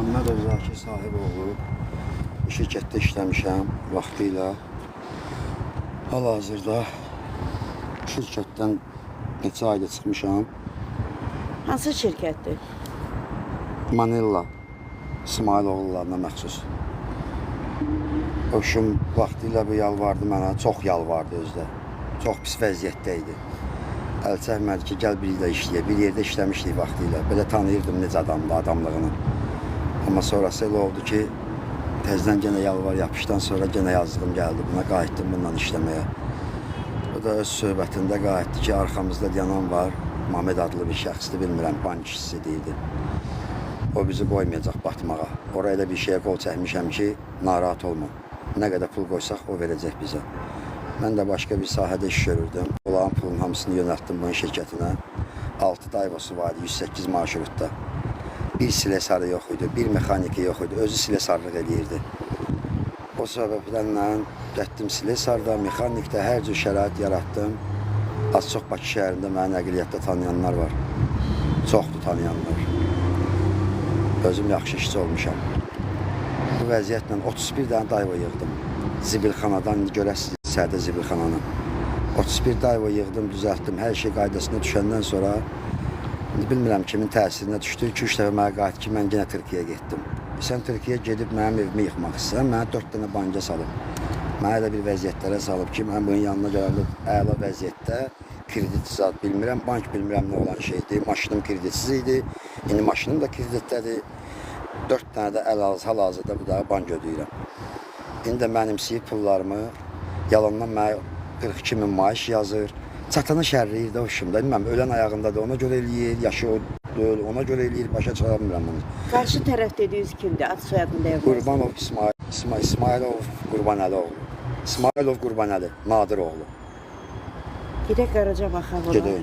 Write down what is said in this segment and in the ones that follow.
Məmmədov Zakir Sahiboğlu. Bu şirkətdə işləmişəm vaxtilə. Hal-hazırda şirkətdən neçə ayda çıxmışam. Hansı şirkətdir? Manilla İsmailoğullarına məxsus. Qoşum vaxtilə bu yalvardı mənə, çox yalvardı özdə. Çox pis vəziyyətdə idi. Əl çəkmədi ki, gəl bir də işləyə. Bir yerdə işləmişdik vaxtilə. Belə tanıyırdım necə adamdı, adamlığını. Amma sonrası elə oldu ki, təzədən genə yalvar yapışdan sonra genə yazdığım gəldi buna, qayıtdım bununla işləməyə. O da öz söhbətində qayıtdı ki, arxamızda dayanan var, Mamed adlı bir şəxsdir, bilmirəm, bank işçisi deyildi. O bizi qoymayacaq batmağa. Ora elə bir şeyə qol çəkmişəm ki, narahat olma. Nə qədər pul qoysaq o verəcək bizə. Mən də başqa bir sahədə iş görürdüm. Onların pulun hamısını yönəltdim bunun şirkətinə. 6 dayvosu var idi, 108 marşrutda. Bir silesarı yox idi, bir mexaniki yox idi. Özü silesarlıq eləyirdi. O səbəbdən getdim silesarda, mexanikdə hər cür şərait yaratdım. Az-çox Bakı şəhərində məni nəqliyyatda tanıyanlar var. Çoxdur tanıyanlar. Özüm yaxşı işçi olmuşam. Bu vəziyyətlə 31 dənə dayvo yığdım. Zibilxanadan indi görəsiniz içəridə zibilxananı. 31 dayvo yığdım, düzəltdim. Hər şey qaydasına düşəndən sonra indi bilmirəm kimin təsirinə düşdü. 2-3 dəfə mənə qayıtdı ki, mən yenə Türkiyəyə getdim. Sən Türkiyəyə gedib mənim evimi yıxmaq istəyirsən, mənə 4 dənə banka salıb. Mənə elə bir vəziyyətlərə salıb ki, mən bunun yanına gələndə əla vəziyyətdə kredit zad bilmirəm, bank bilmirəm nə olan şeydir. Maşınım kreditsiz idi. İndi maşınım da kreditdədir. 4 dənə də hal-hazırda bu daha bank ödəyirəm. İndi də mənimsəyib pullarımı yalandan mənə 42 min maaş yazır. Çatanı şərləyir də o işimdə. Bilməm, ölən ayağında da ona görə eləyir, yaşı o deyil, ona görə eləyir, başa çıxa bilmirəm bunu. Qarşı tərəf dediyiniz kimdir? Ad soyadını deyə bilərsiniz. Qurbanov İsmail, İsmailov Qurbanəli oğlu. İsmailov Qurbanəli, Nadir oğlu. Gedək qaraca baxaq ona. Gedək.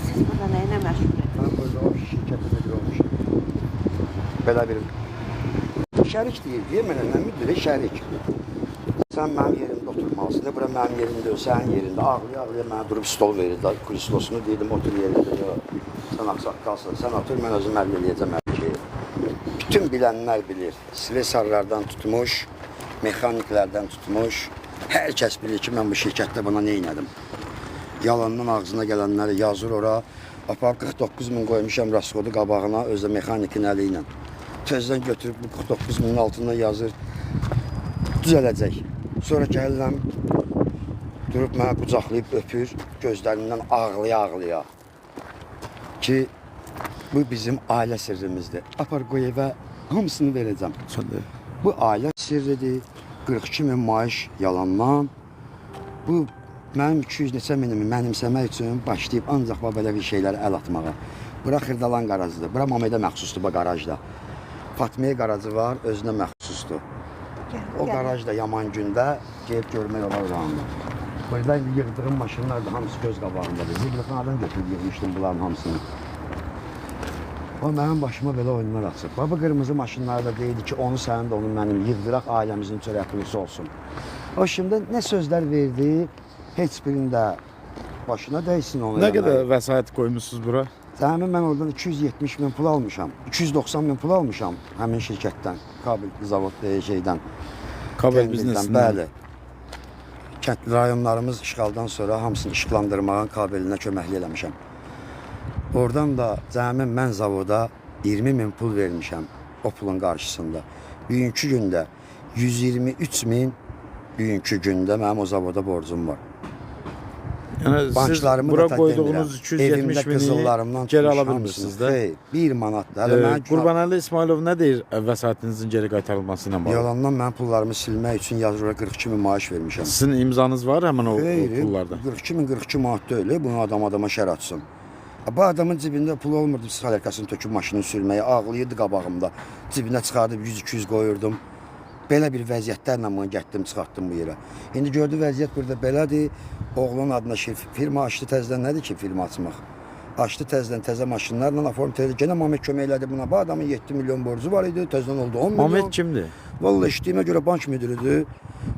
Siz burada nə ilə məşğul edirsiniz? Mən burada o şirkətə müdür olmuşam. Belə bir şərik deyir, deyə mənə nə müdürü şərik. Sən mənim yerimdə oturmalısan, bura mənim yerim deyil, sənin yerində. Ağlaya-ağlaya mənə durub stol verirdi, krislosunu deyirdim, otur yerində. Yox, sən ağsaqqalsın, sən otur, mən özüm həll eləyəcəm hər şeyi. Bütün bilənlər bilir. Slesarlardan tutmuş, mexaniklərdən tutmuş. Hər kəs bilir ki, mən bu şirkətdə buna nə elədim. Yalandan ağzına gələnləri yazır ora. Aparıb 49 min qoymuşam rasxodu qabağına, özü də mexanikin əli ilə. Tezdən götürüb bu 49 minin altından yazır. Düzələcək. Sonra gəlirəm, durub mənə qucaqlayıb öpür, gözlərimdən ağlaya-ağlaya ki, bu bizim ailə sirrimizdir. Apar qoy evə, hamısını verəcəm. Bu ailə sirridir. 42 min maaş yalandan. Bu mənim 200 neçə minimi mənimsəmək üçün başlayıb ancaq bax belə bir şeylərə əl atmağa. Bura Xırdalan qarajıdır. Bura Mamedə məxsusdur bu qarajda. Fatmiyə qarajı var, özünə məxsusdur. Gəl, O gəl. qaraj da yaman gündə gəlib görmək olar oranı. Burada indi yığdığım maşınlar da hamısı göz qabağındadır. Zibilxanadan götürüb yığmışdım bunların hamısını. O mənim başıma belə oyunlar açıb. Bax bu qırmızı maşınları da deyildi ki, onu sənin də onu mənim yığdıraq ailəmizin çörəklısı olsun. O şimdi nə sözlər verdi, heç birində başına dəysin onu. Nə eləmək. qədər vəsait qoymusunuz bura? Təmin mən oradan 270 min pul almışam. 290 min pul almışam həmin şirkətdən, kabel zavod şeydən. Kabel Tendirdən, biznesindən. Bəli. Kənd rayonlarımız işğaldan sonra hamısını işıqlandırmağın kabelinə köməklik eləmişəm. Oradan da cəmi mən zavoda 20 min pul vermişəm o pulun qarşısında. Bugünkü gündə 123 min bugünkü gündə mənim o zavoda borcum var. Yəni siz Banklarımı bura da qoyduğunuz demirəm. 270 Evimdə qızıllarımdan mini geri tutmuş ala bilmirsiniz hamısını. də. Xeyr, bir manat da. Hələ mənə Qurbanəli İsmailov nə deyir vəsaitinizin geri qaytarılması ilə bağlı? Yalandan mənim pullarımı silmək üçün yazır ora 42 min maaş vermişəm. Sizin imzanız var həmin o Xeyr, pullarda. 42 min 42 manat deyil, bunu adam adama şər atsın. Bu adamın cibində pul olmurdu, psixolikasını töküb maşını sürməyə, ağlayırdı qabağımda. Cibinə çıxardıb 100-200 qoyurdum. Belə bir vəziyyətlərlə bunu getdim, çıxartdım bu yerə. İndi gördü vəziyyət burada belədir. Oğlunun adına firma açdı təzədən, nədir ki firma açmaq? Açdı təzədən təzə maşınlarla aform elədi. Genə Mamet kömək elədi buna. Bu adamın 7 milyon borcu var idi, təzədən oldu 10 milyon. Mamet kimdir? Vallahi eşitdiyimə görə bank müdürüdür.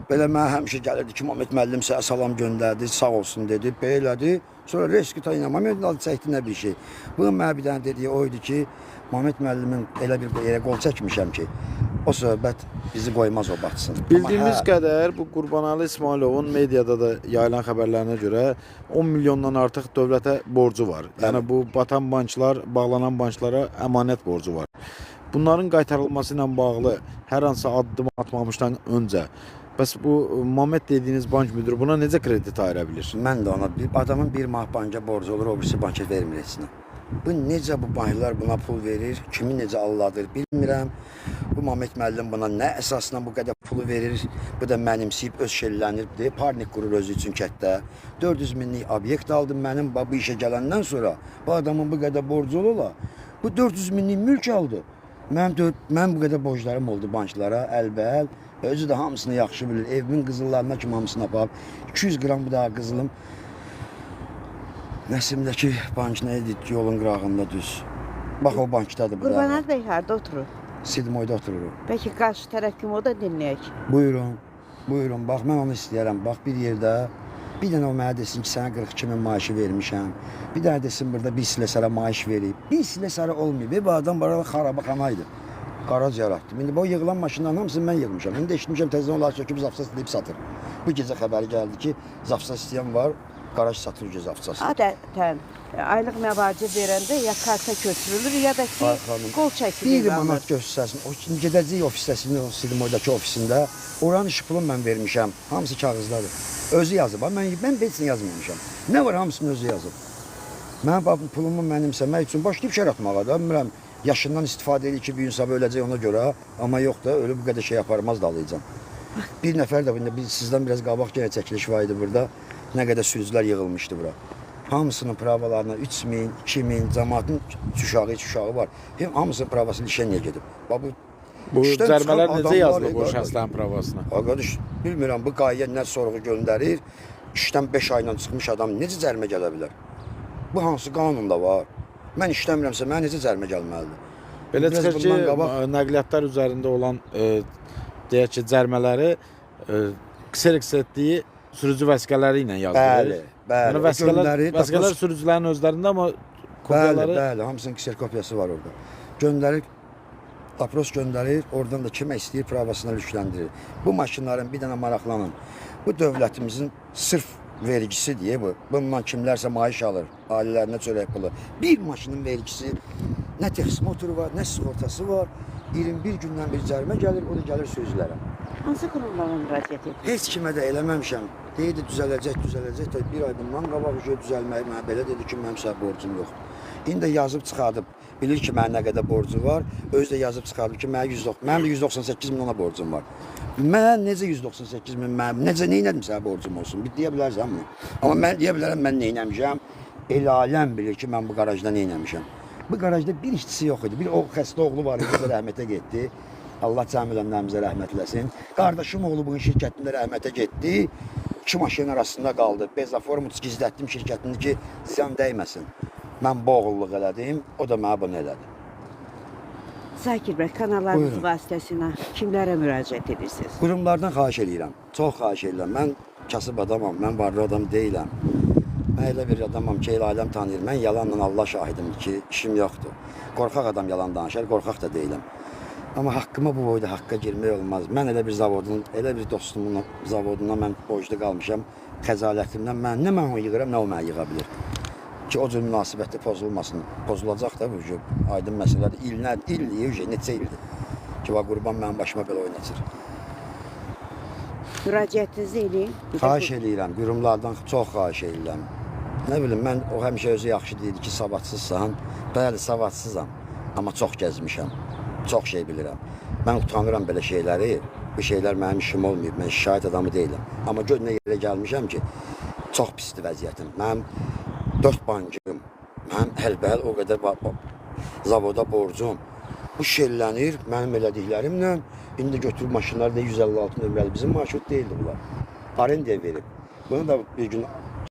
Belə mənə həmişə gəlirdi ki, Mamet müəllim sənə salam göndərdi, sağ olsun dedi, belə elədi. Sonra reskuta ilə Mamet adı çəkdi nə bir şey. Bunun mənə bir dənə dediyi o idi ki, Mamet müəllimin elə bir yerə qol çəkmişəm ki, o söhbət bizi qoymaz o batsın. Amma Bildiyimiz hə, qədər bu Qurbanəli İsmayılovun mediada da yayılan xəbərlərinə görə 10 milyondan artıq dövlətə borcu var. Yəni bu batan banklar, bağlanan banklara əmanət borcu var. Bunların qaytarılması ilə bağlı hər hansı addım atmamışdan öncə bəs bu Mamet dediyiniz bank müdiri buna necə kredit ayıra bilir? Mən də ona bir adamın bir manat banka borcu olur, o birisi banka vermir heç nə. Bu necə bu banklar buna pul verir, kimi necə alladır bilmirəm. Bu Mamet müəllim buna nə əsasla bu qədər pulu verir? Bu da mənimsəyib öz şellənir, deyib parnik qurur özü üçün kətdə. 400 minlik obyekt aldım mənim bu işə gələndən sonra. Bu adamın bu qədər borcu ola. Bu 400 minlik mülk aldı. Mənim bu qədər borclarım oldu banklara, əlbəəl. Özü də hamısını yaxşı bilir. Evimin qızıllarına kimi hamısını aparıb. 200 qram bu daha qızılım. Nəsimdəki bank nə idi? Yolun qırağında düz. Bax o bankdadır bu da. Qurbanəli bəy harda oturur? Sidmoyda otururuq. Bəlkə qarşı tərəf kim o da dinləyək. Buyurun. Buyurun. Bax mən onu istəyirəm. Bax bir yerdə bir dənə o mənə desin ki, sənə 42 min maaşı vermişəm. Bir dənə desin burada bir silesara maaş verib. Bir silesara olmayıb. Bu adam burada xarabaxana idi. Qaraj yaratdım. İndi bu yığılan maşınların hamısını mən yığmışam. İndi eşitmişəm təzədən onlar söküb zapsas deyib satır. Bu gecə xəbəri gəldi ki, zapsas istəyən var, qaraj satır ki, zapsas. Adətən aylıq məvacib verəndə ya karta köçürülür ya da ki Ay xanım, qol çəkiliyi Bir manat göstərsin. O şimdi gedəcəyik ofisdəsində, o Sidmoydakı ofisində. Oranın iş pulunu mən vermişəm. Hamısı kağızdadır. Özü yazıb. ha, Mən heç nə yazmamışam. Nə var hamısını özü yazıb. Mən bax pulumu mənimsəmək üçün başlayıb şər atmağa da. Bilmirəm, yaşından istifadə edir ki, bir gün sabah öləcək ona görə. Amma yox da, ölüb bu qədər şey aparmaz da alacağam. Bir nəfər də biz sizdən biraz qabaq yenə çəkiliş var idi burada. Nə qədər sürücülər yığılmışdı bura. Hamısının pravalarına 3000, 2000, cəmaatın uşağı var. Hem hamısının pravası lişeniyə gedib. Bax bu Bu işdən çıxan cərmələr necə adamlar, yazılıb o qardaş. şəxslərin pravasına? Arkadaş, bilmirəm bu qayyə nə sorğu göndərir. İşdən 5 ayla çıxmış adam necə cərimə gələ bilər? Bu hansı qanunda var? Mən işləmirəmsə mənə necə cərimə gəlməlidir? Belə Biraz çıxır ki, bundan qabaq- nəqliyyatlar üzərində olan deyək ki, cərmələri kserks etdiyi sürücü vəsiqələri ilə yazdırır. Bəli, bəli. Yəni O vəsiqələr, göndərir, vəsiqələr dapros- sürücülərin özlərində, amma Bəli, kopyaları bəli, hamısının kserkopiyası var orada. Göndərir, dapros göndərir, oradan da kimə istəyir pravasına yükləndirir. Bu maşınların bir dənə maraqlanın. Bu dövlətimizin sırf vergisi deyə bu. Bundan kimlərsə maaş alır, ailələrinə çörək pulu. Bir maşının vergisi nə texmotoru var, nə sığortası var. 21 gündən bir cərimə gəlir, o da gəlir sürücülərə. Hansı qurumlara müraciət edirsiniz? Heç kimə də eləməmişəm. Deyirdi düzələcək, düzələcək. də bir ay bundan qabaq ki, düzəlməyi mənə belə dedi ki, mənim sənə borcum yoxdur. İndi də yazıb çıxardıb, bilir ki, mənim nə qədər borcum var. Özü də yazıb çıxardıb ki, mənə 190, mənim də 198 min ona borcum var. Mənə necə 198 min, mənim necə nə elədim sənə borcum olsun? Bir deyə bilərsən bunu. Amma mən deyə bilərəm mən nə eləmişəm. El aləm bilir ki, mən bu qarajda nə eləmişəm. Bu qarajda bir işçisi yox idi. Bir o xəstə oğlu var idi, o da rəhmətə getdi. Allah cəm ölənlərimizə rəhmət eləsin. Qardaşım oğlu bunun şirkətində rəhmətə getdi. İki maşının arasında qaldı. Bezaformu gizlətdim şirkətini ki, ziyan dəyməsin. Mən bu oğulluq elədim, o da mənə bunu elədi. Zakir bəy, kanallarınız Buyurun. vasitəsilə kimlərə müraciət edirsiniz? Qurumlardan xahiş eləyirəm. Çox xahiş eləyirəm. Mən kasıb adamam, mən varlı adam deyiləm. Mən elə bir adamam ki, el aləm tanıyır. Mən yalanla Allah şahidimdir ki, işim yoxdur. Qorxaq adam yalan danışar, qorxaq da deyiləm. Amma haqqıma bu boyda haqqa girmək olmaz. Mən elə bir zavodun, elə bir dostumun zavoduna mən borclu qalmışam. Xəcalətimdən mən nə mən onu yığıram, nə o məni yığa bilir. Ki o cür münasibətdə pozulmasın. Pozulacaq da bu ki, aydın məsələdir. İllər, il, neçə ildir ki, va qurban mənim başıma belə oyun açır. Müraciətinizi eləyin. Bir də Xahiş eləyirəm, qurumlardan çox xahiş eləyirəm. Nə bilim, mən o həmişə özü yaxşı deyirdi ki, savadsızsan. Bəli, savadsızam, amma çox gəzmişəm, çox şey bilirəm. Mən utanıram belə şeyləri. Bu şeylər mənim işim olmayıb, mən şikayət adamı deyiləm. Amma gör nə yerə gəlmişəm ki, çox pisdir vəziyyətim. Mənim 4 bankım, mənim əlbəl o qədər zavoda borcum. Bu şellənir mənim elədiklərimlə. İndi götürüb maşınları da 156 nömrəli bizim marşrut deyildi bunlar. Arendaya verib. Bunu da bir gün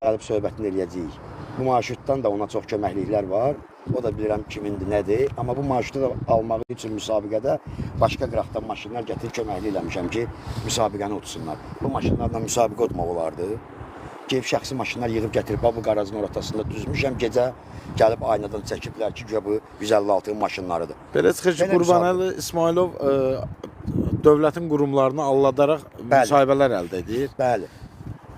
gəlib söhbətini eləyəcəyik. Bu marşrutdan da ona çox köməkliklər var. O da bilirəm kimindir, nədir. Amma bu marşrutu da almağı üçün müsabiqədə başqa qıraqdan maşınlar gətirib köməklik eləmişəm ki, müsabiqəni utsunlar. Bu maşınlarla müsabiqə utmaq olardı. Gedib şəxsi maşınlar yığıb gətirib bax bu qarajın ortasında düzmüşəm. Gecə gəlib aynadan çəkiblər ki, güya bu 156 maşınlarıdır. Belə çıxır ki, Belə Qurbanəli İsmayılov dövlətin qurumlarını aldadaraq Bəli. müsahibələr əldə edir. Bəli.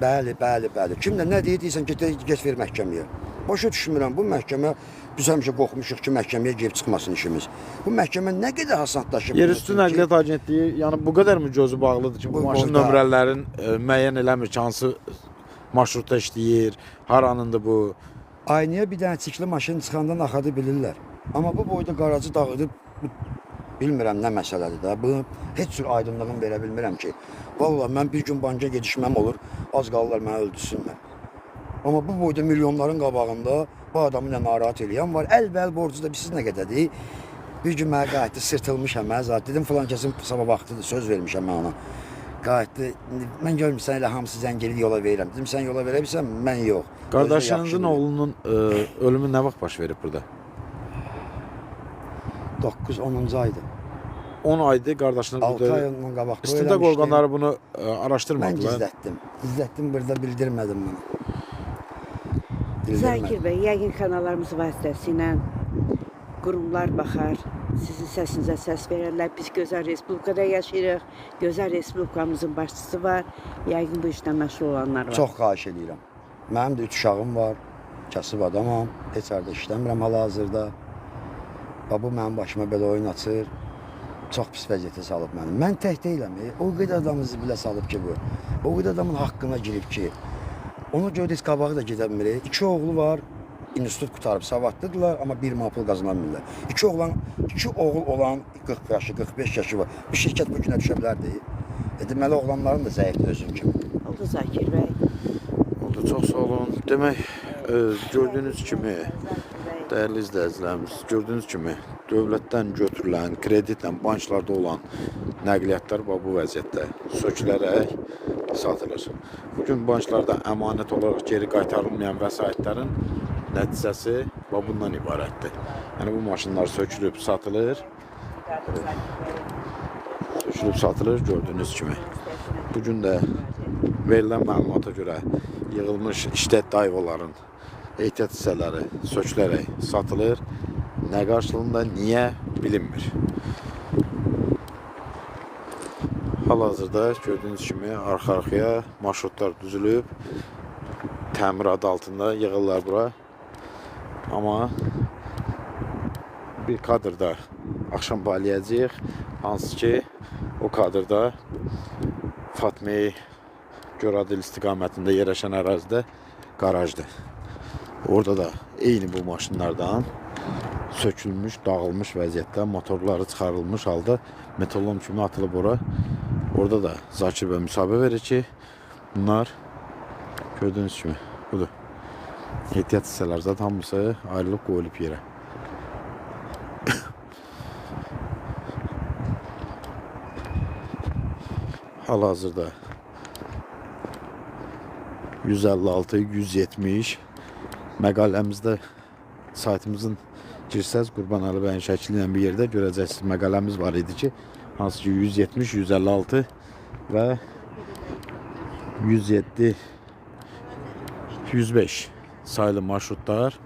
Bəli, bəli, bəli. Kim də nə deyir, deyirsən get, get ver məhkəməyə. Başa düşmürəm, bu məhkəmə biz həmişə qorxmuşuq ki, məhkəməyə girib çıxmasın işimiz. Bu məhkəmə nə qədər asanlaşıb. Yerüstü Nəqliyyat Agentliyi yəni bu qədərmi gözü bağlıdır ki, bu Bu maşın boyda- nömrələrin müəyyən eləmir ki, hansı marşrutda işləyir, haranındır bu. Aynaya bir dənə çirkli maşın çıxanda naxadı bilirlər. Amma bu boyda qarajı dağıdıb bilmirəm nə məsələdir də. Bu heç cür aydınlığını verə bilmirəm ki. Vallahi mən bir gün banka gedişməm olur, az qalırlar məni öldürsünlər. Amma bu boyda milyonların qabağında bu adamı nə narahat eləyən var. Əlbəl borcu da bilirsiz nə qədərdir. Bir gün mənə qayıtdı, sırtılmışam mən zat. Dedim filan kəsin sabah vaxtıdır, söz vermişəm mən ona. Qayıtdı, indi mən görmürsən elə hamısı zəng eləyir yola verirəm. Dedim sən yola verə bilsən, mən yox. Özü də yaxşı Qardaşınızın bilir. oğlunun ölümü nə vaxt baş verib burada? 9-10-cu aydır. 10 aydır qardaşınız 6 burada. ay ondan qabaq toy İstintaq eləmişdim. orqanları bunu Mən araşdırmadılar. gizlətdim. Gizlətdim, burada bildirmədim bunu. Zakir bəy, yəqin kanallarımız vasitəsilə qurumlar baxar, sizin səsinizə səs verərlər. Biz gözəl respublikada yaşayırıq. Gözəl respublikamızın başçısı var. Yəqin bu işlə məşğul olanlar var. Çox xahiş eləyirəm. Mənim də 3 uşağım var. Kasıb adamam. Heç harda işləmirəm hal-hazırda. Və bu mənim başıma belə oyun açır. Çox pis vəziyyətə salıb məni. Mən tək deyiləm. O qədər adamı zibilə salıb ki bu. O qədər adamın haqqına girib ki. Ona görə də heç qabağı da gedə bilmirik. İki oğlu var. İnstitut qurtarıb savadlıdırlar, amma bir manat pul qazana bilmirlər. İki oğlan, iki oğul olan 40 yaşı, 45 yaşı var. Bu şirkət bu günə düşə bilərdi. Deməli oğlanların da zəifdir özün kimi. Oldu Zakir bəy. Oldu, çox sağ olun. Demək, gördüyünüz kimi dəyərli izləyicilərimiz, gördüyünüz kimi dövlətdən götürülən kreditlə banklarda olan nəqliyyatlar bax bu vəziyyətdə sökülərək satılır. Bu gün banklarda əmanət olaraq geri qaytarılmayan vəsaitlərin nəticəsi bax bundan ibarətdir. Yəni bu maşınlar sökülüb satılır, sökülüb satılır gördüyünüz kimi. Bu gün də verilən məlumata görə yığılmış işlət dayvaların ehtiyat hissələri sökülərək satılır. Nə qarşılığında, niyə bilinmir. Hal-hazırda gördüyünüz kimi arxa-arxaya marşrutlar düzülüb. Təmir adı altında yığırlar bura. Amma bir kadrda axşam bağlayacağıq. Hansı ki o kadrda Fatmeyi Göradil istiqamətində yerləşən ərazidə qarajdır. Orada da eyni bu maşınlardan sökülmüş, dağılmış vəziyyətdə, motorları çıxarılmış halda metallom kimi atılıb ora. Orada da Zakir bəy müsahibə verir ki, bunlar gördüyünüz kimi budur. Ehtiyat hissələri zat hamısı ayrılıb qoyulub yerə. Hal-hazırda 156, 170 məqaləmizdə saytımızın girsəz Qurbanəli bəyin şəkli ilə bir yerdə görəcəksiniz. Məqaləmiz var idi ki, hansı ki 170, 156 və 107, 105 sayılı marşrutlar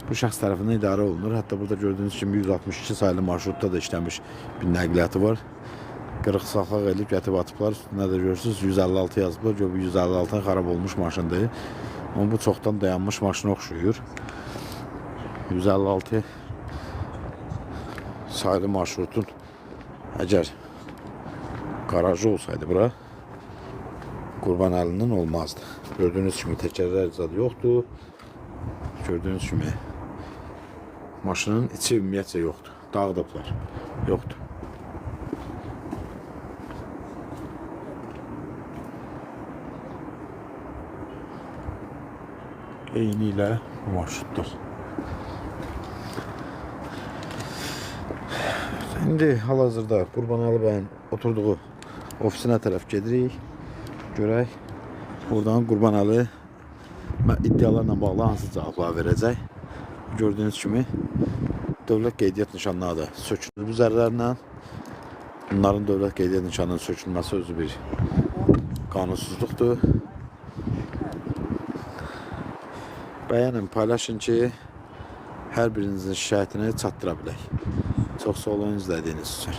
bu şəxs tərəfindən idarə olunur. Hətta burada gördüyünüz kimi 162 sayılı marşrutda da işləmiş bir nəqliyyatı var. Qırıq saxlaq elib gətirib atıblar. Üstünə də görürsünüz 156 yazıblar. Gör bu 156 xarab olmuş maşındır. Amma bu çoxdan dayanmış maşına oxşuyur. 156 sayılı marşrutun əgər qarajı olsaydı bura Qurbanəlinin olmazdı. Gördüyünüz kimi təkərlər zad yoxdur. Gördüyünüz kimi maşının içi ümumiyyətcə yoxdur. Dağıdıblar. Yoxdur. Eynilə bu marşrutdur. İndi hal-hazırda Qurbanəli bəyin oturduğu ofisinə tərəf gedirik. Görək oradan Qurbanəli iddialarla bağlı hansı cavablar verəcək. Gördüyünüz kimi dövlət qeydiyyat nişanları da sökülür bu zərrlərlə. Bunların dövlət qeydiyyat nişanının sökülməsi özü bir qanunsuzluqdur. Bəyənin, paylaşın ki, hər birinizin şikayətini çatdıra bilək. Çox sağ olun izlədiyiniz üçün.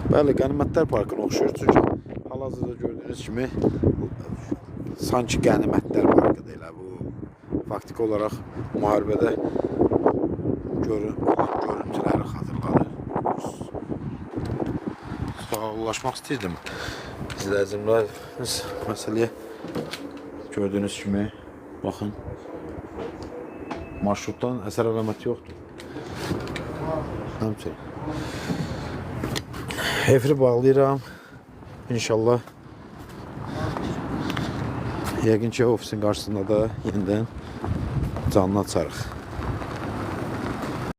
Bəli, Qənimətlər Parkına oxşuyur. Çünki hal-hazırda gördüyünüz kimi sanki Qənimətlər Parkıdır elə bu. Faktiki olaraq müharibədə olan görüntüləri xatırladır. Sağollaşmaq istəyirdim. İzləyicilərimiz məsələyə gördüyünüz kimi baxın marşrutdan əsər əlaməti yoxdur. Həmçinin. Efiri bağlayıram. İnşallah yəqin ki ofisin qarşısında da yenidən canlı açarıq.